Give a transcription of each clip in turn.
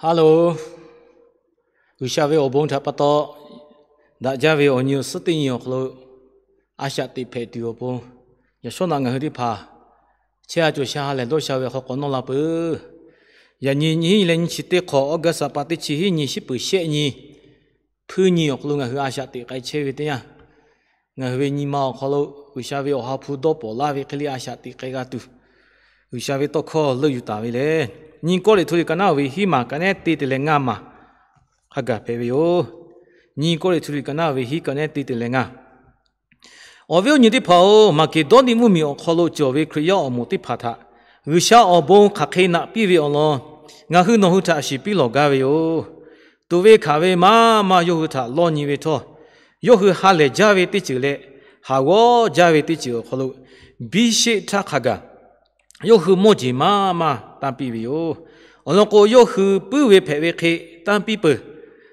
Hello, G'uiˬsha ve awˬ bon htaꞈ pa taw, daꞈ jaˇ ve awˬ nyi awˬ suhˉ teˇ nyi awˬ hk'aw lo a shaꞈ teꞈ hpehꞈ tuˬ awˬ pon, yaꞈ shawˉ naꞈ ngaˬ hui teˇ hpaˍ chehˇ a cawˬ sha ha lehˬ dawˇ sha ve awˬ hk'aw k'awꞈ nawˇ la peuˬ. Yaꞈ nyi nyiˇ hinˉ leh nyiˇ chi teˇ hk'awꞈ August pa teˇ chi hiˉ nyi shiˉ peuˬ shehˆ nyi, hpuiˇ nyi awˬ hk'aw lo ngaˬ hui a shaꞈ teꞈ k'ai chehˇ ve teˇ yanˇ, ngaˬ hui ve nyi ma awˬ hk'aw lo G'uiˬsha ve Awˬ ha hpu dawˇ pawˍ laˇ ve hk'e le a shaꞈ teꞈ k'ai g'a tuˬ, G'uiˬsha ve tawˇ hkawˇ leuˆ yuˬ taˍ ve lehˬ, Nyiˇ Kawˇrenˍhtuˆ liꞈ ka naˉ ve hiˉ maˬ ka nehˉ te te leh ngaˇ maˬ hk'a gaˬ hpehꞈ ve yoˬ. Nyiˇ Kawˇrenˍhtuˆ liꞈ ka naˉ ve hiˉ ka nehˉ te te leh ngaˇ. Awˬ viˉ awˬ nyi teˇ hpaˍ-oˬ, Maˍkeˍdawˇniˆ mvuhˇmiˬ awˬ hk'aw lo cawˬ ve Hkriꞈ yaˇ awˬ moˍ teˇ hpaˍ htaꞈ G'uiˬsha awˬ bon hk'aˬ hk'e naꞈ piˇ ve awˬ lawn, ngaˬ hui nawˬ hui htaꞈ shiˍ piˇ lawˬ gaˇ ve yoˬ. Tuꞈ ve hkanˍ ve maˇ maˇ yawˇ hui htaꞈ lawˇ nyi ve htawˇ, yawˇ hui ha lehˬ jaˇ ve teˇ ceuˬ leh haˍ g'awˇ jaˇ ve teˇ ceuˬ awˬ hk'aw lo biˇ sheˆ htaˇ hk'a gaˬ yawˇ hui mawˇ jeˬ maˇ maˇ tanˇ piˇ ve yoˬ. Awˬ lawn k'o, yawˇ hui puiˉ ve hpehꞈ ve hk'e tanˇ piˇ peuˬ.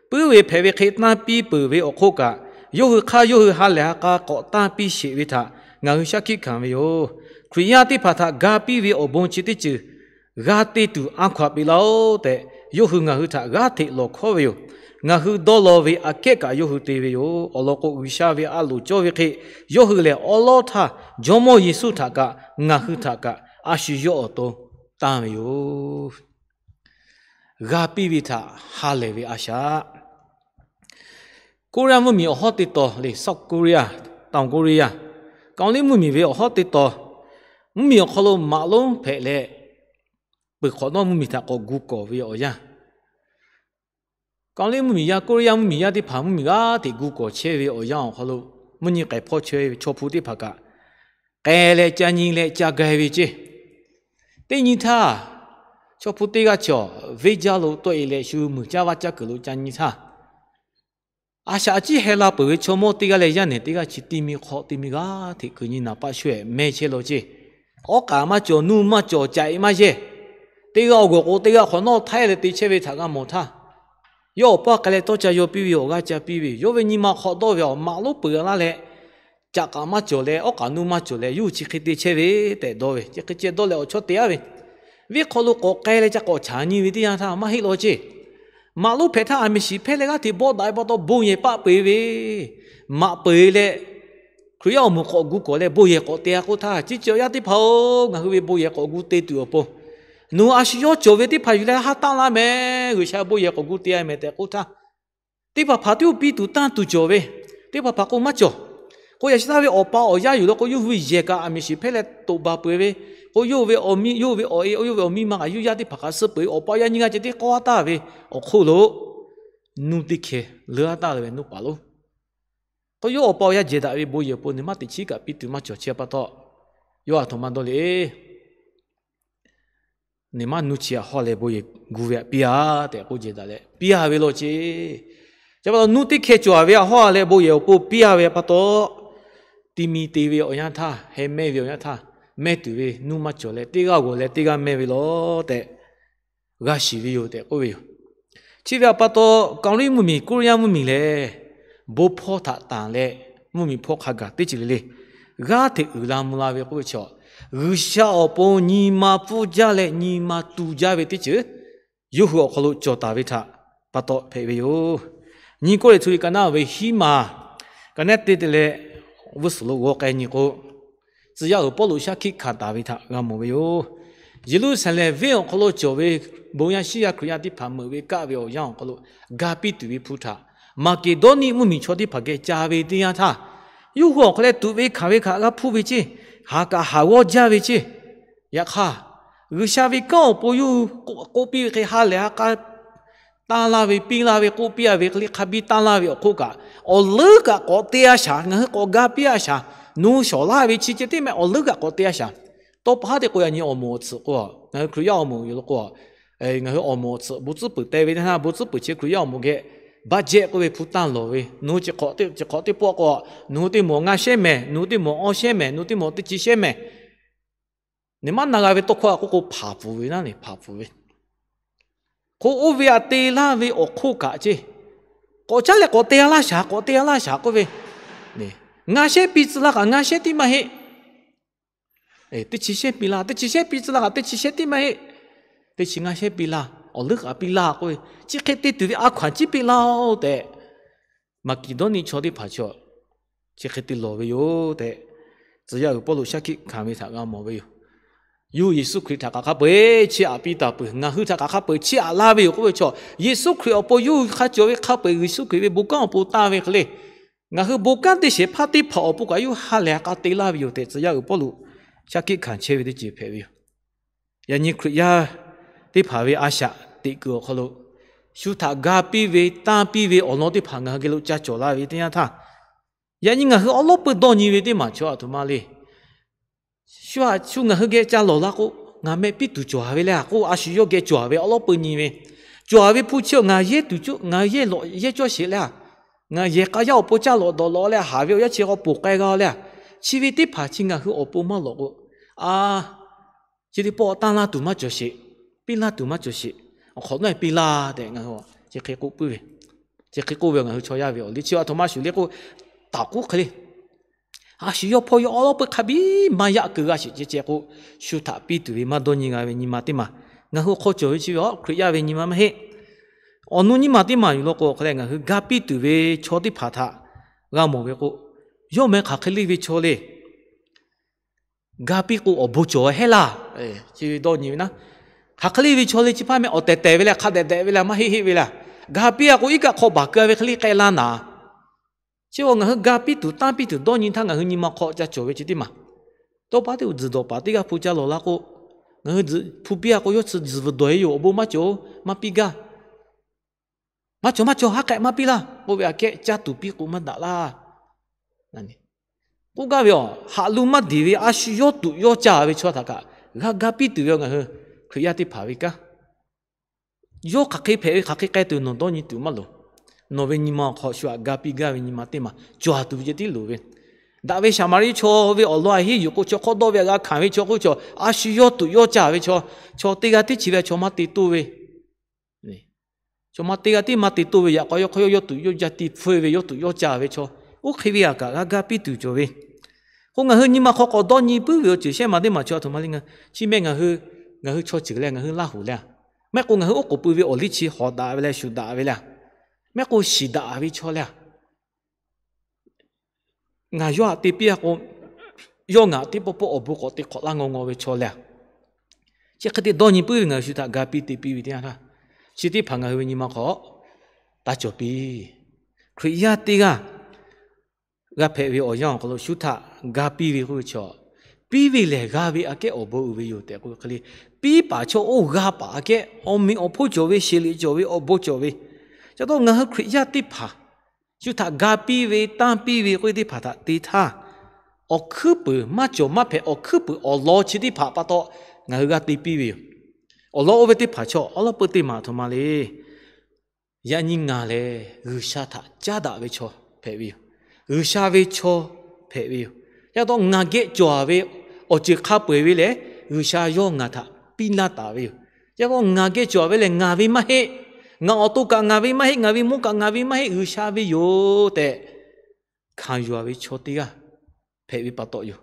Puiˉ ve hpehꞈ ve hk'e tanˇ piˇ peuˬ ve awˬ hk'oˆ kaꞈ, yawˇ hui hk'aˇ yawˇ hui ha lehˬ ha k'a k'awꞈ tanˇ piˇ sheˍ ve htaꞈ ngaˬ hui shaˉ hkiˆ hkanˍ ve yoˬ. Hkriꞈ yaˇ teˇ hpaˍ htaꞈ ga piˇ ve awˬ bon chi teˇ ceuˬ g'a te tuˬ a hkaw-anˬ piˇ laˇ-oˆ tehꞈ, yawˇ hui ngaˬ hui htaꞈ g'aˇ hteꞈ lawˬ hkawˉ ve yoˬ. Ngaˬ hui dawˇ law ve aꞈ kehˉ kaꞈ yawˇ hui te ve yoˬ. Awˬ lawn k'o, G'uiˬsha ve a loˍ cawˇ ve hk'e, yawˇ hui lehˬ awˉ lawˉ htaˇ Jawˇmawˇ Yeˍsuˆ htaꞈ kaꞈ ngaˬ hui htaꞈ kaꞈ a shu yawˇ awˬ to tanˇ ve yoˬ. G'a piˇ ve htaꞈ ha lehˬ ve a shaꞈ. Koˇreˇyaˇ mvuhˇmiˬ awˬ hawˉ teˇ taw le, South Korea, Town Korea, Kaoˍliˇ mvuhˇmiˬ ve awˬ hawˉ teˇ taw, mvuhˇmiˬ awˬ hk'aw lo maꞈ lonˉ hpehꞈ leh, peuˬ hk'awꞈ nawˉ mvuhˇmiˬ htaꞈ k'awꞈ gu kawˍ ve awˬ yanˇ, Kaoˍliˇ mvuhˇmiˬ yaˇ, Koˇreˇyaˇ mvuhˇmiˬ yaˇ teˇ hpaˍ mvuhˇmiˬ g'aˇ hteꞈ gu kawˍ chehˇ ve awˬ yanˇ awˬ hk'aw lo, mvuhˇ nyi k'ai hpawˇ chaweh ve chaw hpu teˇ hpaˍ kaꞈ k'ai leh ca nyi leh ca gai ve ceˇ. Teˇ nyi htaˇ, chaw hpu teˇ g'aˇ chi awˬ venˇ jaˇ lo tawˆ-e leh shu muiˬ caˇ vaˇ caˇ kuiˬ lo ca nyi htaˇ, a shaꞈ a ciˉ heh la peuˬ ve chaw mawˇ teˇ g'aˇ leh yaˇ nehˬ teˇ g'aˇ chi tiˇ mi hk'awꞈ tiˇ mi g'aˇ hteꞈ kuiˬ nyi naˍ paˆ shu-ehˍ meh chehˇ law ceˇ. Awˉ k'aꞈ maˇ cawˬ, nuˇ maˇ cawˬ, caꞈ-e maˇ yehˇ. Teˇ g'aˇ awˬ g'awˬ k'o teˇ g'aˇ hk'awꞈ nawˉ htaiˉ leh te chehˇ ve htaꞈ g'a mawˬ htaˇ, yawˇ awˬ paˇ k'ai leh tawˇ ca yaw piˇ ve, awˬ g'aˇ ca piˇ ve, yawˇ ve nyi ma hk'awꞈ dawˇ ve awˬ maꞈ lonˉ peuˬ laˇ leh, caꞈ k'aꞈ maˇ cawˬ leh awˉ k'aꞈ nuˇ maˇ cawˬ leh, yawˇ hui chi hk'e te chehˇ ve tehꞈ dawˇ ve, chi hk'e ceh dawˇ leh awˬ chawˇ te-aˉ ve, venˇ hk'aw lo k'awꞈ k'ai leh ca k'awꞈ chaꞈ nyi ve teˇ yanˇ htaˇ maˇ heˆ law ceˇ. Maꞈ lonˉ hpehꞈ htaˇ aˬ miˍ shiˍ hpehˇ leh g'aˇ hteꞈ bawˆ daꞈ ve pa taw bon yehˬ paˆ peu-eˬ ve, maꞈ peu-eˬ leh Hkriꞈ yaˇ awˬ moˍ k'awꞈ gu kawˍ leh bon yehˬ k'awꞈ te-a k'oˆ htaˇ, Chi cawˬ yaˇ teˇ hpaˍ-oˬ, ngaˬ hui ve bon yehˬ k'awꞈ gu te tuˬ awˬ pon, nawˬ hui a shu yawˇ cawˬ ve teˇ hpaˍ yuˬ leh haˉ tanˇ laˇ mehˍ. G'uiˬsha bon yehˬ k'awꞈ gu te-a mehˍ tehꞈ k'oˆ htaˇ, teˇ hpaˍ hpaˍ tiˉ piˇ tuˬ tanˇ tuˬ cawˬ ve, teˇ hpaˍ hpaˍ k'o maˇ cawˬ. K'o yaꞈ shu taˇ ve awˬ pa awˬ yaˇ yuˬ law k'o, yawˇ hui yehˬ kaꞈ aˬ miˍ shiˍ hpehˇ leh toꞈ baˬ peu-eˬ ve, k'o yawˇ ve awˬ miˇ, yawˇ ve awˬ e, yawˇ ve awˬ miˇ ma kaꞈ yawˇ yaˇ teˇ hpaˍ kaꞈ suh peu-eˬ, awˬ pa yaˇ nyiˇ g'aˇ ceh tiˉ k'awˇ taˍ ve awˬ hk'oˆ lo, nuˇ teˇ hkeh leuˉ-a taˍ ve nuˇ paˍ lonˉ. K'o yawˇ awˬ pa awˬ yaˇ jehˬ daꞈ ve bon yehˬ awˬ pon nawˬ maˇ teꞈ chiˉ kaꞈ piˇ tuˬ maˇ cawˬ. Chi pa taw, yawˇ a htoꞈ ma dawˇ le. Nawˬ maˇ nuˇ chi a hawˉ leh bon yehˬ gu ve htaꞈ piˇ-a tehꞈ k'oˆ jehˬ daꞈ leh piˇ-a ve law ceˇ. Chi pa taw nuˇ teˇ hkeh cawˬ-a ve a hawˉ-a leh bon yehˬ awˬ pon piˇ-a ve pa taw, ti mi te ve awˬ yanˇ htaˇ, heh mehˇ ve awˬ yanˇ htaˇ, mehˇ tuˬ ve nuˇ maˇ cawˬ leh teˇ g'aˇ g'awˬ leh teˇ g'aˇ mehˇ ve law tehꞈ g'a shiˍ ve yoˬ tehꞈ k'oˆ ve yoˬ. Chi ve htaꞈ pa taw, Kaoˍliˇ mvuhˇmiˬ, Koˇreˇyaˇ mvuhˇmiˬ lehˬ, bon hpawˇ htaꞈ tanˬ leh mvuhˇmiˬ hpawˇ hk'a gaˬ teˇ ceuˬ le le g'aˇ hteꞈ uiˍ la mvuh la ve k'oˆ ve chaw, G'uiˬsha awˬ pon nyi ma pfuhˇ jaˇ leh nyi ma tu jaˇ ve teˇ ceuˬ yawˇ hui awˬ hk'aw lo cawˬ taˍ ve htaꞈ pa taw hpehꞈ ve yoˬ. Nyiˇ Kawˇrenˍhtuˆ liꞈ ka naˉ ve hiˉ maˬ ka nehˉ te te leh g'uˇ suhˍ lo g'aw k'ai nyi k'o, tcuh yaˇ uiˍ Pawˇluꞈ shaˉ hkiˆ hkanˍ taˍ ve htaꞈ g'a mawˬ ve yoˬ. Yeˍruˆsaˍlehnˍ venˇ awˬ hk'aw lo cawˬ ve bon yaˇ shiˉ yaˇ Hkriꞈ yaˇ teˇ hpaˍ meuꞈ ve kaˆ ve awˬ yanˇ awˬ hk'aw lo ga piˇ tuˬ ve hpu htaꞈ Maˍkeˍdawˇniˆ mvuhˇmiˬ chaw teˇ hpaˍ geh ca ve teˇ yanˇ htaˇ, yawˇ hui awˬ hk'aw leh tuꞈ ve hkanˍ ve htaꞈ g'a hpuˇ ve ceˇ, haˍ kaꞈ haˍ g'awˇ jaˇ ve ceˇ. Yaꞈ hk'aˇ, G'uiˬsha ve kanˉ awˬ pon yawˇ hui k'oˆ piˇ ve hk'e ha lehˬ ha k'a tanˇ laˇ ve, piˇ laˇ ve, k'oˆ piˇ-a ve hk'e le hk'a biˇ tanˇ laˇ ve awˬ hk'oˆ kaꞈ, awˬ leuˉ kaꞈ k'awꞈ te-a shaˍ, ngaˬ hui k'awꞈ ga piˇ-a shaˍ, nawˬ hui shawˍ laˇ ve chi ceh tiˉ mehˍ awˬ leuˉ kaꞈ k'awꞈ te-a shaˍ. Tawˇ pa haˉ teˇ k'o yaꞈ nyi awˬ moˍ awˬ tsuhꞈ k'o, ngaˬ hui Hkriꞈ yaˇ awˬ moˍ yoˬ law k'o, ngaˬ hui awˬ moˍ awˬ tsuhꞈ bon tcuhˉ peuˬ te ve teˇ htaˇ, bon tcuhˉ peuˬ chi Hkriꞈ yaˇ awˬ moˍ geh budget k'oˆ ve hpu tanˇ lawˬ ve, nawˬ hui chi hk'awꞈ teˇ pawˆ k'o, nawˬ hui teˇ moˍ ngaˇ shehˉ mehˍ, nawˬ hui teˇ moˍ awˇ shehˉ mehˍ, nawˬ hui teˇ moˍ teˇ chi shehˉ mehˍ, nawˬ maˇ na g'a ve tawˇ hkawˇ a k'oˆ k'o hpanˍ pfuhˍ ve naˉ, hpanˍ pfuhˍ ve. K'o oˇ ve aꞈ te laˇ ve awˬ hk'oˆ kaꞈ ceˇ, k'awꞈ caˉ leh k'awꞈ te-a laˇ shaˍ, k'awꞈ te-a laˇ shaˍ k'oˆ ve, ngaˇ shehˉ piˇ tcuh laˇ kaꞈ ngaˇ shehˉ tiˉ maˇ heˆ. Teˇ chi shehˉ piˇ laˇ, teˇ chi shehˉ piˇ tcuh laˇ kaꞈ teˇ chi shehˉ tiˉ maˇ heˆ. Teˇ chi ngaˇ shehˉ piˇ laˇ. Awˬ leuˉ k'aꞈ piˇ laˇ k'oˆ ve, chi hk'e te tuˬ ve a hkaw anˬ ciˉ piˇ laˇ-oˆ tehꞈ, Maˍkeˍdawˇniˆ chaw teˇ hpaˍ chi, chi hk'e te lawˬ ve yoˬ tehꞈ, tcuh yaˇ uiˍ Pawˇluꞈ shaˉ hkiˆ hkanˍ ve htaꞈ g'a mawˬ ve yoˬ. Yawˇ hui Yeˍsuˆ Hkriꞈ htaꞈ hk'aˬ hk'e peu-eˬ chiˇ aꞈ piˇ taˍ peuˬ, ngaˬ hui htaꞈ hk'aˬ hk'e peu-eˬ chiˇ aꞈ laˇ ve yoˬ k'oˆ ve chaw, Yeˍsuˆ Hkriꞈ awˬ pon yawˇ hui hk'a cawˬ ve hk'a peu-eˬ Yeˍsuˆ Hkriꞈ ve bon kanˉ awˬ pon tanˇ ve hk'e le, ngaˬ hui bon kanˉ teˇ shehˍ hpaˇ teˇ hpaˍ awˬ pon kaꞈ yawˇ hui ha lehˬ k'a te laˇ ve yoˬ tehꞈ, tcuh yaˇ uiˍ Pawˇluꞈ shaˉ hkiˆ hkanˍ chehˇ ve teˇ ceuˬ hpehꞈ ve yoˬ. Yaꞈ nyi Hkriꞈ yaˇ teˇ hpaˍ ve a shaꞈ teꞈ kuiˬ awˬ hk'aw lo, shu htaꞈ ga piˇ ve, tanˇ piˇ ve awˬ lawn teˇ hpaˍ ngaˬ hui geh lo ca cawˬ la ve teˇ yanˇ htaˇ, yaꞈ nyi ngaˬ hui awˉ lawˉ peu dawˇ nyi ve teˇ maˬ chaw aˬ htoꞈ ma le. Shu aꞈ shu ngaˬ hui geh ca lawˬ la k'o, ngaˬ meh piˇ tuˬ cawˬ ve le k'o, a shu yawˇ geh cawˬ ve awˉ lawˉ peu nyi ve, cawˬ ve hpu chi ngaˬ yehˇ tuˬ, ngaˬ hui yehˇ lawꞈ yehˇ cawˇ sheˍ le, ngaˬ yehˬ k'a yaˇ awˬ pon caˇ lawꞈ dawˬ lawꞈ le, haˍ ve awˬ yanˇ chi k'awꞈ poˬ k'ai g'a le, chi ve teˇ hpaˍ chi ngaˬ hui awˬ pon maˇ lawꞈ k'o, a chi teˇ pawˆ tanˇ laˇ tuˬ maˇ cawˬ sheˍ, piˇ laˇ tuˬ maˇ cawˬ sheˍ, awˬ hk'awꞈ nawˉ piˇ laˇ tehꞈ ngaˬ hui chi hk'e k'oˆ puiˉ ve, chi hk'e k'oˆ ve ngaˬ hui chaw yaˇ ve awˬ liˇ chi aˬ htoꞈ ma shuˍ le k'o, taˍ k'oˆ hk'e le, a shu yawˇ hpawˇ yawˇ awˉ lawˉ peu hk'a biˇ maˇ yaꞈ keu g'a sheˍ ceh ceh k'o, shu htaꞈ piˇ tuˬ ve maˇ dawˇ nyi g'a ve nyi ma teˇ maˬ ngaˬ hui hk'aw cawˬ ve chi ve a Hkriꞈ yaˇ ve nyi ma maˇ heˆ. Awˬ nu nyi ma teˇ maˬ yuˬ law k'o, hk'e leh ngaˬ hui ga piˇ tuˬ ve chaw teˇ hpaˍ htaꞈ g'a mawˬ ve k'o, yawˇ meh hk'aˬ hk'e le ve chaw le. Ga piˇ k'o awˬ bon cawˬ hehˉ laˇ. Chi ve dawˇ nyi ve naˉ, hk'aˬ hk'e le ve chaw le chi hpaˇ meh awˬ tehˬ tehˬ ve le, hk'a dehꞈ dehꞈ ve le, maˇ heˆ heˆ ve le. Ga piˇ a k'o iˉ kaˆ hk'aw baˬ keu ve hk'e le k'ai laˇ naˍ. Chi a ngaˬ hui ga piˇ tuˬ tanˇ piˇ tuˬ dawˇ nyi htaˇ ngaˬ hui nyi ma hk'aw ca cawˬ ve chi teˇ maˬ, tawˇ pa teˇ tzuhˬ dawˬ paˍ teˇ g'aˇ hpu ca lawˬ la k'o, ngaˬ hui hpu piˇ a k'o yawˇ tsuhꞈ tzuhˬ vuiˬ dawˬ e yoˬ, awˬ bon maˇ cawˬ, maˇ piˇ gaˇ. Maˇ cawˬ maˇ cawˬ haˉ k'ehꞈ maˇ piˇ laˇ k'oˆ ve aꞈ kehˉ caˇ tuˬ piˇ k'o maˇ daꞈ laˇ. K'oˆ gaˇ ve a, haꞈ lo maˇ deˬ ve a shu yawˇ tuꞈ yawˇ caˇ ve chaw htaꞈ kaꞈ g'a ga piˇ tuˬ ve ngaˬ hui Hkriꞈ yaˇ teˇ hpaˍ ve kanˉ, yawˇ hk'aˬ hk'e hpehꞈ ve hk'aˬ hk'e k'ai tuˬ nawˬ dawˇ nyi tuˬ maˇ loˍ. Nawˬ ve nyi ma awˬ hk'aw shu aꞈ ga piˇ gaˇ ve nyi ma teˇ maˬ cawˬ tuˬ ve ceh tiˉ loˍ ve. Daꞈ ve Saˍmaˍriˆ chaw ve awˬ lawn a heˆ yuˬ k'o, chaw hk'awˇ dawˇ ve aꞈ g'a hkanˍ ve chaw k'oˆ ve chaw, a shu yawˇ tuꞈ yawˇ caˇ ve chaw, chaw teˇ g'aˇ teˇ chi ve chaw maˇ te toˇ ve Chaw ma teˇ g'aˇ tiˉ maˇ te toˇ ve yaꞈ k'aw yawˇ hk'aw yawˇ yawˇ tuꞈ yawˇ jaˇ tiˇ hpfuhˇ ve yawˇ tuꞈ yawˇ caˇ ve chaw, oˇ hk'e ve aꞈ kaꞈ g'a ga piˇ tuˬ cawˬ ve. K'o ngaˬ hui nyi ma hk'aw k'awꞈ dawˇ nyi puiˉ ve awˬ ceuˬ shehˆ maˬ teˇ maˬ chaw a htoꞈ ma le ngaˬ, chi meh ngaˬ hui, ngaˬ hui chaw ceuˬ leh ngaˬ hui Laˇ huˍ leh, mehˆ k'o ngaˬ hui oˉ k'oˍ pui ve awˬ liˇ chi hawˍ daꞈ ve leh shuˍ daꞈ ve le, mehˆ k'o shiˍ daꞈ ve chaw le, ngaˬ yawˇ htaꞈ te piˇ a k'o, yawˇ ngaˬ teˇ pawˆ pawˆ awˬ bon k'awꞈ te hk'awꞈ laˇ ngaw ngaw ve chaw le. Chi hk'e te dawˇ nyi puiˉ ve ngaˬ hui shu htaꞈ ga piˇ te piˇ ve teˇ yanˇ htaˇ, chi teˇ hpaˍ ngaˬ hui ve nyi ma hk'aw taˇ cawˬ piˇ. Hkriꞈ yaˇ teˇ g'aˇ g'a hpehꞈ ve awˬ yanˇ awˬ hk'aw lo shu htaꞈ ga piˇ ve k'oˆ ve chaw, piˇ ve lehˬ g'a ve aꞈ kehˉ awˬ bon uiˍ ve yoˬ tehꞈ k'oˆ ve hk'e le, piˇ paˍ chaw oˇ g'a paˍ aꞈ kehˉ awˬ meꞈ awˬ hponˇ cawˬ ve, sheˍ liꞈ cawˬ ve, awˬ bon cawˬ ve. Ca taw ngaˬ hui Hkriꞈ yaˇ teˇ hpaˍ shu htaꞈ ga piˇ ve, tanˇ piˇ ve k'oˆ ve teˇ hpaˍ htaꞈ te htaˇ, awˬ hkuiˉ puiˍ maˇ cawˬ maˇ hpehꞈ, awˬ hkuiˉ puiˍ awˬ lawn chi teˇ hpaˍ pa taw ngaˬ hui g'a te piˇ ve yoˬ. Awˬ lawn oˇ ve teˇ hpaˍ chaw awˉ lawˉ peu teˇ maˬ a htoꞈ ma le. Yaꞈ nyi ngaˬ lehˬ G'uiˬsha htaꞈ caˉ daꞈ ve chaw hpehꞈ ve yoˬ. G'uiˬsha ve chaw hpehꞈ ve yoˬ. Ca taw ngaˬ geh cawˬ ve awˬ ceuˬ hk'a peu-eˬ ve lehˬ, G'uiˬsha yawˇ ngaˬ htaꞈ piˇ laˇ taˍ ve yoˬ. Ca taw ngaˬ geh cawˬ ve lehˬ ngaˬ ve maˇ heˆ. Ngaˬ awˬ to kaꞈ ngaˬ ve maˇ heˆ, ngaˬ ve mawˇ kaꞈ ngaˬ ve maˇ heˆ, G'uiˬsha ve yoˬ tehꞈ hkanˍ yuˬ ve chaw teˇ g'aˇ hpehꞈ ve pa taw yoˬ.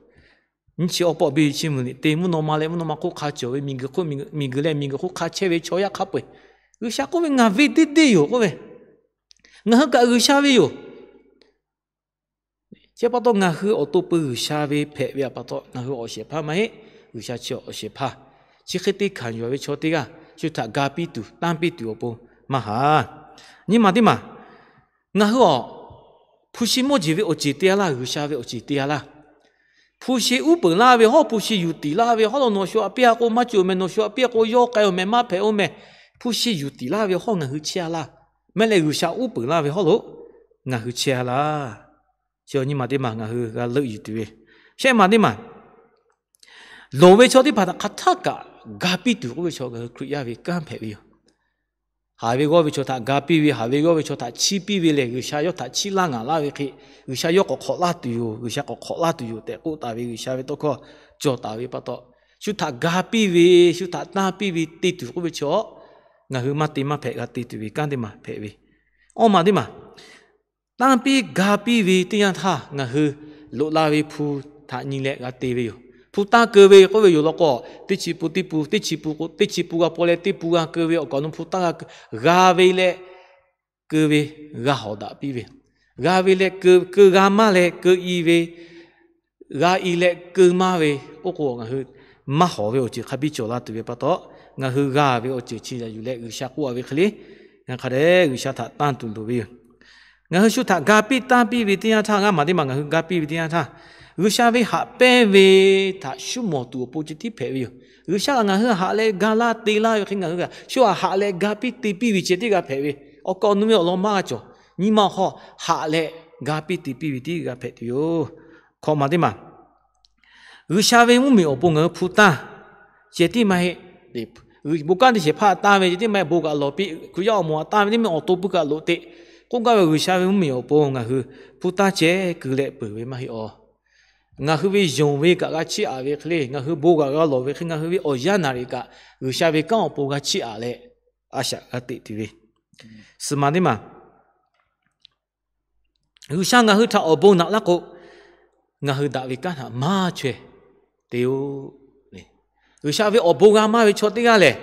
Nyi chi awˬ pawˆ biˇ chi mvuhˇ liꞈ te mvuhˇ naw ma leh mvuhˇ naw ma hk'oˆ hk'a cawˬ ve miˬguiˬ hk'oˆ, miˬguiˬ leh miˬguiˬ hk'oˆ hk'a chehˇ ve chaw yaˇ hk'a peu-eˬ, G'uiˬsha k'oˆ ve, ngaˬ ve deˇ deˇ yoˬ k'oˆ ve, ngaˬ hui kaꞈ G'uiˬsha ve yoˬ. Chi pa taw ngaˬ hui awˬ to peu G'uiˬsha ve hpehꞈ ve pa taw ngaˬ hui awˬ shehˍ hpaˇ maˇ heˆ. G'uiˬsha chi awˬ shehˍ hpaˇ. Chi hk'e te hkanˍ yuˬ ve chaw teˇ g'aˇ shu htaꞈ ga piˇ tuˬ, tanˇ piˇ tuˬ awˬ pon maˇ haˍ. Nyi ma teˇ maˬ, ngaˬ hui awˬ hpu shi mawˇ jeˬ ve awˬ ceˬ te a laˇ, G'uiˬsha ve awˬ ceˬ te a laˇ. Hpu shi uˉ peunˍ laˇ ve hawˉ, hpu shi yuˬ tiˍ laˇ ve hawˉ lo nawˬ shu aꞈ piˇ a k'o maˇ cawˬ meh, nawˬ shu aꞈ piˇ a k'o yawˇ k'ai-oˬ meh, maˇ hpehꞈ-oˬ meh. Hpu shi yuˬ tiˍ laˇ ve hawˉ ngaˬ hui chehˇ a laˇ. Mehˆ leh G'uiˬsha uˉ peunˍ laˇ ve hawˉ lo ngaˬ hui chehˇ a laˇ. Chi nyi ma teˇ maˬ ngaˬ hui g'a leuˆ yuˬ tuˬ ve. Shehˆ ma teˇ maˬ, loˍ ve chaw teˇ hpaˍ htaꞈ hk'aˬ htaˇ kaꞈ ga piˇ tuˬ k'oˆ ve chaw ngaˬ hui Hkriꞈ yaˇ ve kanˉ hpehꞈ ve yoˬ. Haˍ ve g'awˇ ve chaw htaꞈ ga piˇ ve, haˍ ve g'awˇ ve chaw htaꞈ chiˇ piˇ ve lehˬ, G'uiˬsha yawˇ htaꞈ chiˇ laˇ ngaˬ laˇ ve hk'e, G'uiˬsha yawˇ k'awꞈ hk'awꞈ laˇ tuˬ yoˬ, G'uiˬsha k'awꞈ hk'awꞈ laˇ tuˬ yoˬ tehꞈ k'oˆ taˍ ve G'uiˬsha ve tawˇ hkawˇ cawˬ taˍ ve pa taw, shu htaꞈ ga piˇ ve, shu htaꞈ tanˇ piˇ ve te tuˬ k'oˆ ve chaw, ngaˬ hui maˇ te maˇ hpehꞈ g'a te tuˬ ve kanˉ teˇ maˬ hpehꞈ ve. Awˇ ma teˇ maˬ, tanˇ piˇ ga piˇ ve teˇ yanˇ htaˇ ngaˬ hui loꞈ la ve hpu htaꞈ nyi leh g'a te ve yoˬ. Hpu tanˇ keu ve k'oˆ ve yoˬ law k'o, teˇ chi pun teˇ pun, teˇ chi pun k'o teˇ chi pun g'a paw leh teˇ pun g'a keu ve awˬ kaꞈ awˬ nu hpu tanˇ g'a keu, g'a ve leh keu ve, g'a hawˍ daꞈ piˇ ve, g'a ve leh keu, keu g'a maˇ leh keu i ve, g'a i leh keu maˇ ve, oˇ k'o ngaˬ hui maˇ hawˍ ve awˬ ceuˬ hk'a biˇ cawˬ la tuˬ ve pa taw, ngaˬ hui g'a ve awˬ ceuˬ chi yaꞈ yuˬ leh G'uiˬsha k'oˆ a ve hk'e le, ngaˬ hk'a dehꞈ G'uiˬsha htaꞈ tanˇ tuˬ loˍ ve yoˬ. Ngaˬ hui shu htaꞈ ga piˇ tanˇ piˇ ve teˇ yanˇ htaˇ, ngaˇ maˬ teˇ maˬ ngaˬ hui ga piˇ ve teˇ yanˇ htaˇ, G'uiˬsha ve haꞈ pehnˇ ve htaꞈ shu mawˬ tuˬ awˬ pon ceh tiˉ hpehꞈ ve yoˬ. G'uiˬsha kaꞈ ngaˬ hui haꞈ leh ga laˇ te laˇ ve hk'e, ngaˬ hui kaꞈ shu haꞈ leh ga piˇ te piˇ ve ceh tiˉ g'a hpehꞈ ve, awˬ kaꞈ awˬ nu ve awˬ lawn maˇ g'a cawˬ. Nyi ma hk'aw haꞈ leh ga piˇ te piˇ ve tiˉ g'a hpehꞈ tuˬ yoˬ. Hkawꞈ maˬ teˇ maˬ G'uiˬsha ve mvuhˇmiˬ awˬ pon ngaˬ hui hpu tanˇ ceh tiˉ maˇ heˆ. Bon kanˉ teˇ shehˍ hpaˇ tanˇ ve ceh tiˉ maˇ heˆ, bon kaꞈ lawˬ piˇ, Hkriꞈ yaˇ awˬ moˍ htaꞈ tanˇ ve teˇ mvuhˇmiˬ awˬ to pui kaꞈ loꞈ te, k'oˆ gaˇ ve G'uiˬsha ve mvuhˇmiˬ awˬ pon ngaˬ hui hpu tanˇ ceh keu leh peuˬ ve maˇ heˆ awˬ. Ngaˬ hui ve yonˍ ve kaꞈ g'a chiˇ aꞈ ve hk'e le, ngaˬ hui bon kaꞈ g'a lawˬ ve hk'e, ngaˬ hui ve awˬ yanˇ naˍ riˍ kaꞈ G'uiˬsha ve kanˉ awˬ pon g'a chiˇ aꞈ leh a shaꞈ g'a teꞈ tuˬ ve, suhˍ maˬ teˇ maˬ G'uiˬsha ngaˬ hui htaꞈ awˬ bon naꞈ laˇ k'o, ngaˬ hui daꞈ ve kanˉ htaꞈ maˇ chaweh te-oˬ. G'uiˬsha ve awˬ bon g'a maˇ ve chaw teˇ g'aˇ lehˬ,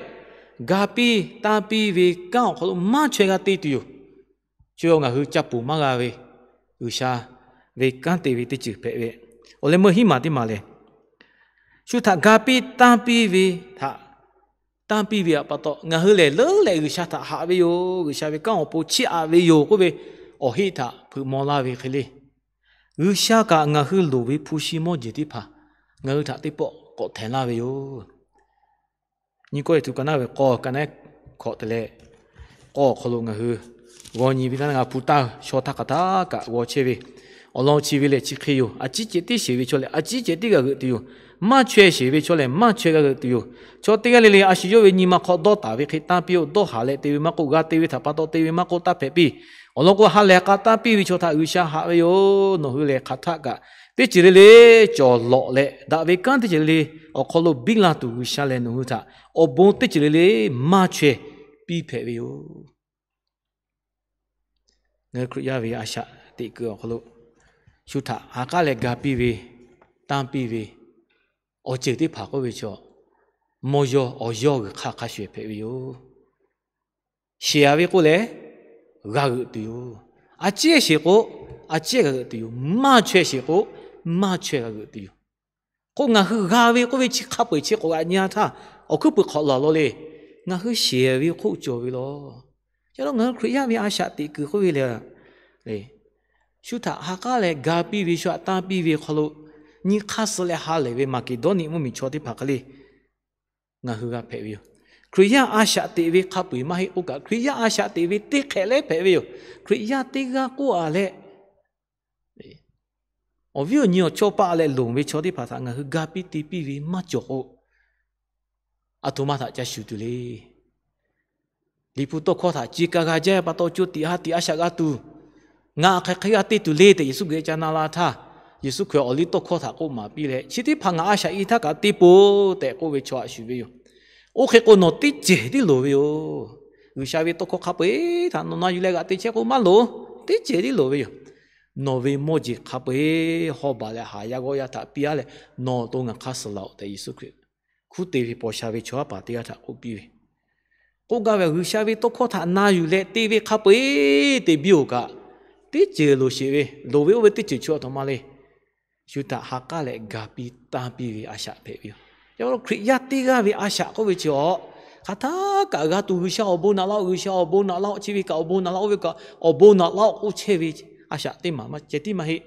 ga piˇ tanˇ piˇ ve kanˉ awˬ hk'aw lo maˇ chaweh g'a te tuˬ yoˬ. Chi ngaˬ hui ca ponˬ maˇ g'a ve, G'uiˬsha ve kanˉ te ve teˇ ceuˬ hpehꞈ ve, awˬ leh meuˇ hiˉ maˬ teˇ maˬ lehˬ, shu htaꞈ ga piˇ tanˇ piˇ ve htaꞈ tanˇ piˇ ve pa taw, ngaˬ hui lehˬ leuˉ leh G'uiˬsha htaꞈ haꞈ ve yoˬ, G'uiˬsha ve kanˉ awˬ pon chiˇ aꞈ ve yoˬ k'oˆ ve awˬ heˆ htaꞈ hpeuꞈ maw laˇ ve hk'e le, G'uiˬsha kaꞈ ngaˬ hui loˍ ve hpu shi mawˇ jeˬ teˇ hpaˍ ngaˬ hui htaꞈ teˇ pawˆ k'awꞈ htehˍ laˇ ve yoˬ. Nyi kawˇ eˬ tuˬ ka naˉ ve k'aw ka naˉ hkawꞈ te leh, k'aw awˬ hk'aw lo ngaˬ hui g'aw nyi ve htaˇ, ngaˬ hpu tanˇ shaw htaˇ hk'aˬ htaˇ kaꞈ g'aw chehˇ ve, awˬ lawn chi ve lehˬ chi hk'e yoˬ. A ciˉ ceh tiˉ sheˍ ve chaw lehˬ, a ciˉ ceh tiˉ g'a g'euꞈ tuˬ yoˬ. Maˇ chaweh sheˍ ve chaw lehˬ, maˇ chaweh g'a g'euꞈ tuˬ yoˬ. Chaw teˇ g'aˇ le le a shu yawˇ ve nyi ma hk'aw dawˇ taˍ ve hk'e tanˇ piˇ-oˆ. Dawˇ haˍ leh te ve maˇ k'oˆ, g'a te ve htaꞈ pa taw te ve maˇ k'oˆ, taˇ hpehꞈ piˇ. Awˬ lawn k'o, ha lehˬ k'a tanˇ piˇ ve chaw htaꞈ G'uiˬsha haꞈ ve yoˬ. Nawˬ hui lehˬ hk'aˬ htaˆ kaꞈ teˇ ceuˬ le le cawˬ lawꞈ leh, daꞈ ve kanˉ teˇ ceuˬ le le awˬ hk'aw lo biˇ la tuˬ G'uiˬsha lehˬ, nawˬ hui htaꞈ awˬ bon teˇ ceuˬ le le maˇ chaweh piˇ hpehꞈ ve yoˬ. Ngaˬ hui Hkriꞈ yaˇ ve a shaꞈ teꞈ kuiˬ awˬ hk'aw lo, shu htaꞈ ha k'aˉ leh ga piˇ ve, tanˇ piˇ ve, awˬ ceuˬ teˇ hpaˍ k'oˆ ve chaw, mawˇ yawˇ awˬ yawˇ g'uiˬ hk'aˇ hk'a shuˍ hpehꞈ ve yoˬ. Sheˍ-a ve k'oˆ leh, g'a g'euꞈ tuˬ yoˬ. A ciˉ sheˍ k'o, a ciˉ g'a g'euꞈ tuˬ yoˬ. Maˇ chaweh sheˍ k'o, maˇ chaweh g'a g'euꞈ tuˬ yoˬ. K'o, ngaˬ hui g'a ve k'oˆ ve chi hk'a peu-eˬ chi k'awꞈ g'aꞈ nyi-a htaˇ, awˬ hkuiˉ puiˍ hk'awꞈ laˬ law le. Ngaˬ hui sheˍ ve hk'oˆ cawˬ ve law. Yaꞈ hk'aˇ, ngaˬ hui Hkriꞈ yaˇ ve a shaꞈ teꞈ kuiˬ k'oˆ ve lehˬ, shu htaꞈ ha k'aˉ leh ga piˇ ve, shu htaꞈ tanˇ piˇ ve hk'aw lo, nyi hk'aˇ suh leh ha lehˬ ve Maˍkeˍdawˇniˆ mvuhˇmiˬ chaw teˇ hpaˍ hk'e le, ngaˬ hui g'a hpehꞈ ve yoˬ. Hkriꞈ yaˇ a shaꞈ teꞈ ve hk'a peu-eˬ maˇ heˆ k'oˆ kaꞈ, Hkriꞈ yaˇ a shaꞈ teꞈ ve teˇ hk'ehꞈ leh hpehꞈ ve yoˬ. Hkriꞈ yaˇ teˇ g'aˇ k'oˆ-a leh, awˬ viˉ awˬ nyi awˬ chawˇ paˆ leh loˍ ve chaw teˇ hpaˍ htaꞈ ngaˬ hui ga piˇ te piˇ ve maˇ cawˬ k'o, aˬ htoꞈ ma htaꞈ ca shuˍ tuˬ le. Liꞈ hpu tawˇ hkawˇ htaꞈ ci ka g'a jaˇ pa taw, co tiꞈ ha tiꞈ a shaꞈ g'a tuˬ, ngaˬ hk'aˬ hk'e g'a te tuˬ le tehꞈ Yeˍsuˆ geh ca na la htaˇ, Yeˍsuˆ Hkriꞈ awˬ liˇ tawˇ hkawˇ htaꞈ k'oˆ maˍ piˇ leh, chi teˇ hpaˍ ngaˬ a shaꞈ i htaˇ kaꞈ te peuˬ tehꞈ k'oˆ ve chaw htaꞈ shuˍ ve yoˬ. Oˇ hk'e k'o, nawˬ teˇ cehˬ tiˉ loˍ ve yoˬ. G'uiˬsha ve tawˇ hkawˇ hk'a peu-eˬ htaꞈ nawˬ na yuˬ leh g'aꞈ te chehˇ k'o maˇ loˍ. Teˇ cehˬ tiˉ loˍ ve yoˬ. Nawˬ ve mawˇ jeˬ hk'a peu-eˬ hawˇ baˬ leh haˍ yaˇ g'awˇ yaˇ htaꞈ piˇ-a leh, nawˬ to ngaˬ hk'aˇ suh laˬ-oꞈ tehꞈ Yeˍsuˆ Hkriꞈ hkunˉ te ve paw sha ve chaw haˉ paˍ teˇ g'aˇ htaꞈ k'oˆ piˇ ve, k'oˆ gaˇ ve, G'uiˬsha ve tawˇ hkawˇ htaꞈ na yuˬ leh te ve hk'a peu-eˬ te biˇ-oˬ kaꞈ, teˇ ceuˬ loˍ sheˍ ve, loˍ ve oˇ ve teˇ ceuˬ chaw aˬ htoꞈ ma le. Shu htaꞈ ha k'aˉ leh ga piˇ tanˇ piˇ ve a shaꞈ hpehꞈ ve yoˬ. Yaꞈ hk'aˇ, Hkriꞈ yaˇ teˇ g'aˇ ve a shaꞈ k'oˆ ve chi-a, hk'aˬ htaˇ kaꞈ g'a tuˬ, G'uiˬsha awˬ bon naꞈ laˇ-oˆ, G'uiˬsha awˬ bon naꞈ laˇ-oˆ, chi ve kaꞈ awˬ bon naꞈ laˇ-oˆ, oˇ ve kaꞈ awˬ bon naꞈ laˇ-oˆ k'oˆ chehˇ ve a shaꞈ teˇ maˬ ceh tiˉ maˇ heˆ.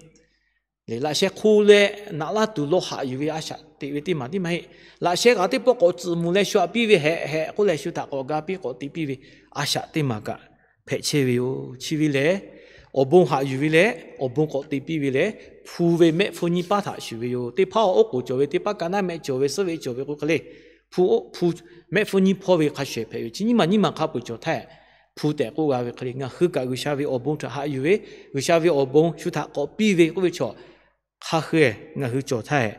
Laꞈ sheh hk'o leh naꞈ laˇ tuˬ lawˇ haꞈ yuˬ ve a shaꞈ teꞈ ve teˇ maˬ tiˉ maˇ heˆ. Laꞈ sheh kaꞈ teˇ pawˆ k'awꞈ tcuhꞈ muˬ leh shu htaꞈ piˇ ve hehꞈ hehꞈ k'oˆ leh shu htaꞈ k'awꞈ ga piˇ k'awꞈ te piˇ ve a shaꞈ teˇ maˬ kaꞈ hpehꞈ chehˇ ve yoˬ. Chi ve lehˬ, awˬ bon haꞈ yuˬ ve leh awˬ bon k'awꞈ te piˇ ve lehˬ, hpu ve mehˆ hpfuhˇ nyiˇ paˉ htaꞈ shuˍ ve yoˬ. Teˇ hpaˍ awˬ oˉ k'oˍ cawˬ ve, teˇ paˉ ka naˉ mehˆ cawˬ ve, suhˉ ve cawˬ ve k'o hk'e le, hpu oˉ hpu mehˆ hpfuhˇ nyiˇ hpawˇ ve hk'a shuˍ hpehꞈ ve yoˬ. Chi nyiˇ maˬ nyiˇ maˬ hk'a peu-eˬ cawˬ htaˇ, hpu tehꞈ k'oˆ g'a ve hk'e le, ngaˬ hui kaꞈ G'uiˬsha ve awˬ bon htaꞈ haꞈ yuˬ ve, G'uiˬsha ve awˬ bon shu htaꞈ k'awꞈ piˇ ve k'oˆ ve chaw, hk'a hui ngaˬ hui cawˬ htaˇ,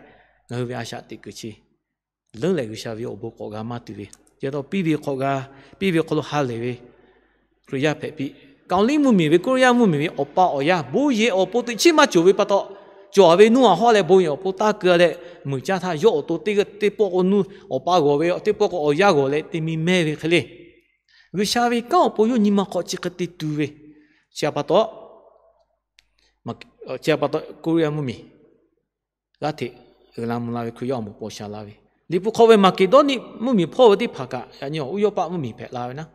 ngaˬ hui ve a shaꞈ teꞈ kuiˬ chi leuˉ leh G'uiˬsha ve awˬ bon k'awꞈ g'a maˇ tuˬ ve, yaꞈ taw piˇ ve k'awꞈ g'a, piˇ ve hk'aw lo ha lehˬ ve Hkriꞈ yaˇ hpehꞈ piˇ. Kaoˍliˆ mvuhˇmiˬ ve, Koˇraˇ yaˇ mvuhˇmiˬ ve awˬ pa awˬ yaˇ bon yehˬ awˬ pon teꞈ chiˉ maˇ cawˬ ve pa taw, cawˬ ve nuˇ aˬ hawˉ leh bon yehˬ awˬ pon taˇ keu leh, muiˬ caˇ htaˇ yawˇ awˬ to teˇ pawˆ k'o nuˇ awˬ pa g'awˬ ve, teˇ pawˆ k'o awˬ yanˇ g'awˬ leh te mi mehˇ ve hk'e le. G'uiˬsha ve kanˉ awˬ pon yawˇ nyi ma hk'aw chi hk'e te tu ve, chi pa taw, chi pa taw Koˇriˇ mvuhˇmiˬ g'aˇ hteꞈ uiˍ la mvuh la ve Hkriꞈ yaˇ awˬ moˍ paw sha laˇ ve, Liꞈ hpu hk'aw ve Maˍkeˍdawˇniˆ mvuhˇmiˬ hpawˇ ve teˇ hpaˍ kaꞈ yaꞈ nyi Uˉyawˇpaˆ mvuhˇmiˬ hpehꞈ la ve naˉ,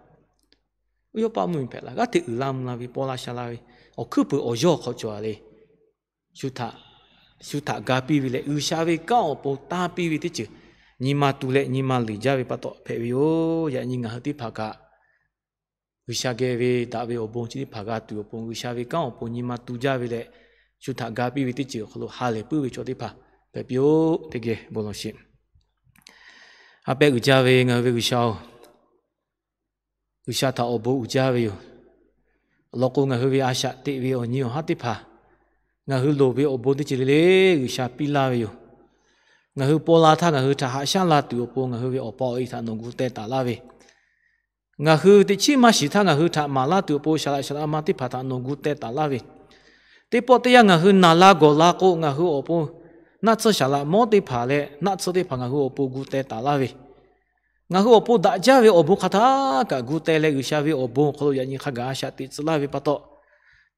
Uˉyawˇpaˆ mvuhˇmiˬ hpehꞈ la g'aˇ hteꞈ uiˍ la mvuh la ve paw la sha la ve, awˬ hkuiˉ puiˍ awˬ yawˇ hk'aw cawˬ a le. Shu htaꞈ ga piˇ ve leh G'uiˬsha ve kanˉ awˬ pon tanˇ piˇ ve teˇ ceuˬ nyi ma tu leh nyi ma leˬ jaˇ ve pa taw hpehꞈ ve yoˬ. Yaꞈ nyi ngaˬ hui teˇ hpaˍ kaꞈ G'uiˬsha geh ve daꞈ ve awˬ bon chi teˇ hpaˍ g'a tuˬ awˬ pon, G'uiˬsha ve kanˉ awˬ pon nyi ma tu jaˇ ve leh, shu htaꞈ ga piˇ ve teˇ ceuˬ awˬ hk'aw lo ha lehˬ puiˉ ve chaw teˇ hpaˍ hpehꞈ piˇ-oˆ. Teˇ geh bon lawˬ sheˍ. A pehˉ uiˍ jaˇ ve ngaˬ hui ve G'uiˬsha-oˬ, G'uiˬsha htaꞈ awˬ bon uiˍ jaˇ ve yoˬ. Awˬ lawn k'o, ngaˬ hui ve a shaꞈ teꞈ ve awˬ nyi awˬ haˉ teˇ hpaˍ ngaˬ hui loˍ ve awˬ bon teˇ ceuˬ le le G'uiˬsha piˇ laˇ ve yoˬ. Ngaˬ hui paw la htaˇ ngaˬ hui htaꞈ haꞈ shaˉ la tuˬ awˬ pon ngaˬ hui ve awˬ pa awˬ e htaꞈ nawˬ gu teh taˍ laˇ ve, ngaˬ hui teꞈ chiˉ maˇ shiˍ htaˇ ngaˬ hui htaꞈ maˍ laˇ tuˬ awˬ pon saˍ laꞈ saˍ laꞈ ma teˇ hpaˍ htaꞈ nawˬ gu teh taˍ laˇ ve, teˇ pawˆ teˇ yanˇ ngaˬ hui naˬ la gawˬ la k'o, ngaˬ hui awˬ pon naˆ tsuhˇ saˍ laꞈ mawˉ teˇ hpaˍ leh naˆ tsuhˇ teˇ hpaˍ ngaˬ hui awˬ pon gu teh taˍ laˇ ve, ngaˬ hui awˬ pon daꞈ jaˇ ve awˬ bon hk'aˬ htaˇ kaꞈ gu teh leh G'uiˬsha ve awˬ bon awˬ hk'aw lo yaꞈ nyi hk'a gaˬ a shaꞈ teꞈ tcuh laˇ ve pa taw,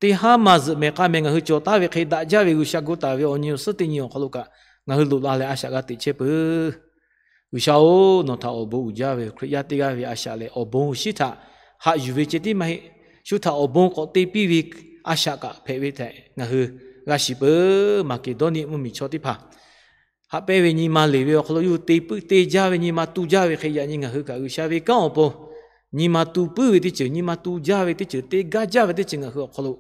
teˇ haˉ maˬ zuhꞈ mehˍ k'a mehˍ ngaˬ hui cawˬ taˍ ve hk'e daꞈ jaˇ ve G'uiˬsha gu taˍ ve awˬ nyi awˬ suhˉ teˇ nyi awˬ hk'aw lo kaꞈ ngaˬ hui loꞈ la leh a shaꞈ g'a teꞈ chehˇ peuˬ. G'uiˬsha-oˬ, nawˬ htaꞈ awˬ bon uiˍ jaˇ ve Hkriꞈ yaˇ teˇ g'aˇ ve a shaꞈ lehˬ, awˬ bon awˬ shinˉ htaꞈ haꞈ yuˬ ve ceh tiˉ maˇ heˆ. Shu htaꞈ awˬ bon k'awꞈ te piˇ ve a shaꞈ kaꞈ hpehꞈ ve tehꞈ ngaˬ hui g'a shiˍ peuˬ. Maˍkeˍdawˇniˆ mvuhˇmiˬ chaw teˇ hpaˍ haꞈ pehnˇ ve nyi ma leˬ ve awˬ hk'aw lo yawˇ hui te puiˉ te jaˇ ve nyi ma tu jaˇ ve hk'e, yaꞈ nyi ngaˬ hui kaꞈ G'uiˬsha ve kanˉ awˬ pon nyi ma tu puiˉ ve teˇ ceuˬ, nyi ma tu jaˇ ve teˇ ceuˬ, te gaˇ jaˇ ve teˇ ceuˬ ngaˬ hui awˬ hk'aw lo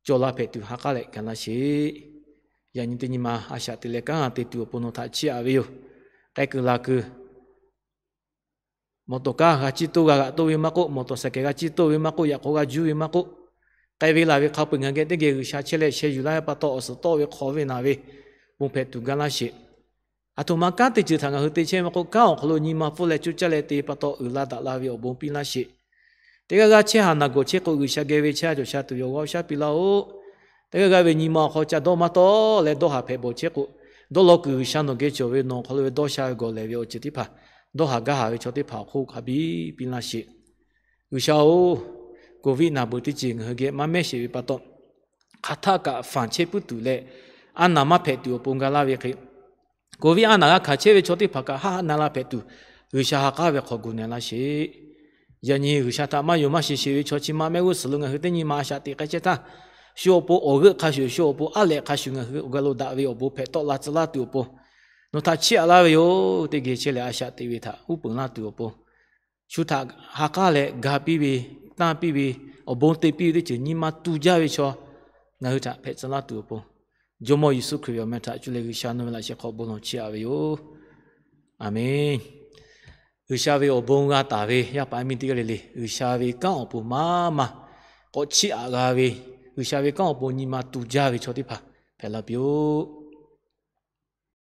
cawˬ la hpehꞈ tuˬ ha k'aˉ leh ga laˇ sheˍ. Yaꞈ nyi teˇ nyi ma a shaꞈ teꞈ leh kanˉ te tuˬ awˬ pon nawˬ htaꞈ chiˇ aꞈ ve yoˬ. K'ai kuiˬ la kuiˬ, mawˬ tawˍ kaˇ g'a ciˇ toˇ g'a g'aꞈ toˇ ve maˇ k'oˆ, mawˬ tawˍ saˍ kehˬ g'a ciˇ toˇ ve maˇ k'oˆ, yaꞈ k'aw g'a juˇ ve maˇ k'oˆ, k'ai ve laˬ ve hk'a peu-eˬ ngaˬ geh teˇ geh G'uiˬsha chehˇ leh sheh yuˬ laˇ ve pa taw, awˬ suhˍ tawˆ ve hk'aw ve naˬ ve ponˬ hpehꞈ tuˬ ga laˇ sheˍ. Aˬ htoꞈ ma kanˉ teˇ ceuˬ htaꞈ ngaˬ hui te chehˇ maˇ k'oˆ, kanˉ awˬ hk'aw lo nyi ma pfuhˇ leh coˇ caˇ leh te pa taw uiˍ la daꞈ la ve awˬ bon piˇ laˇ sheˍ. Teˇ g'aˇ g'aˇ chehˇ ha naˬ gawˬ chehˇ k'o, G'uiˬsha geh ve chehˇ cawˬ sha tuˬ ve awˬ g'aˇ awˬ shaˉ piˇ laˇ-oˆ. Teˇ g'aˇ g'aˇ ve nyi ma awˬ hk'aw ca dawˇ maˇ tawˆ leh dawˇ haˍ hpehꞈ bawˬ chehˇ k'o, dawˇ law kuiˬ G'uiˬsha nawˬ geh cawˬ ve nawˬ awˬ hk'aw lo ve dawˇ sha ve gawˬ lehˬ ve awˬ ceuˬ teˇ hpaˍ, dawˇ haˍ gaˇ haˍ ve chaw teˇ hpaˍ awˬ hk'oˆ hk'a biˇ piˇ laˇ sheˍ. G'uiˬsha-oˬ, Covid naˬ beuˬ teˇ ceuˬ ngaˬ hui geh maˇ mehˉ sheˍ ve pa taw, hk'aˬ htaˆ kaꞈ fanˬ chehˇ puiˉ tuˬ leh, a naˬ maˇ hpehꞈ tuˬ awˬ pon ga laˇ ve hk'e, Covid a naˬ g'a hkanˍ chehˇ ve chaw teˇ hpaˍ kaꞈ haˆ haˆ na la hpehꞈ tuˬ, G'uiˬsha ha k'aˉ ve hk'aw gu na laˇ sheˍ. Yaꞈ nyi G'uiˬsha htaꞈ maˇ yonˍ maˇ shiˍ sheˍ ve chaw chi ma mehˆ g'uˇ suhˍ lo ngaˬ hui teˇ nyi ma a shaꞈ teꞈ k'ai chehˇ htaˇ, shu awˬ pon awˬ g'euˆ hk'a shuˍ, shu awˬ pon aˉ lehꞈ hk'a shuˍ ngaˬ hui awˬ g'a lo daꞈ ve awˬ bon hpehꞈ tawˆ la tcuh laˇ tuˬ awˬ pon, nawˬ htaꞈ chiˇ aꞈ laˇ ve yoˬ. Teˇ geh chehˇ leh a shaꞈ teꞈ ve htaꞈ uˉ peunˍ laˇ tuˬ awˬ pon, shu htaꞈ ha k'aˉ leh ga piˇ ve, tanˇ piˇ ve, awˬ bon te piˇ ve teˇ ceuˬ nyi ma tu jaˇ ve chaw ngaˬ hui htaꞈ hpehꞈ tcuh laˇ tuˬ awˬ pon, Jawˇmawˇ Yeˍsuˆ Hkriꞈ ve awˬ meh htaꞈ cuˇ leh G'uiˬsha nawˬ ve laꞈ sheh hk'aw bon lawˬ chiˇ aꞈ ve yoˬ. Aˍmenˇ. G'uiˬsha ve awˬ bon g'a taˍ ve yaˇ paˍ yaˇ miˇ teˇ g'aˇ le le, G'uiˬsha ve kanˉ awˬ pon maˇ maˇ k'awꞈ chiˇ aꞈ g'a ve, G'uiˬsha ve kanˉ awˬ pon nyi ma tu jaˇ ve chaw teˇ hpaˍ hpehꞈ la piˇ-oˆ.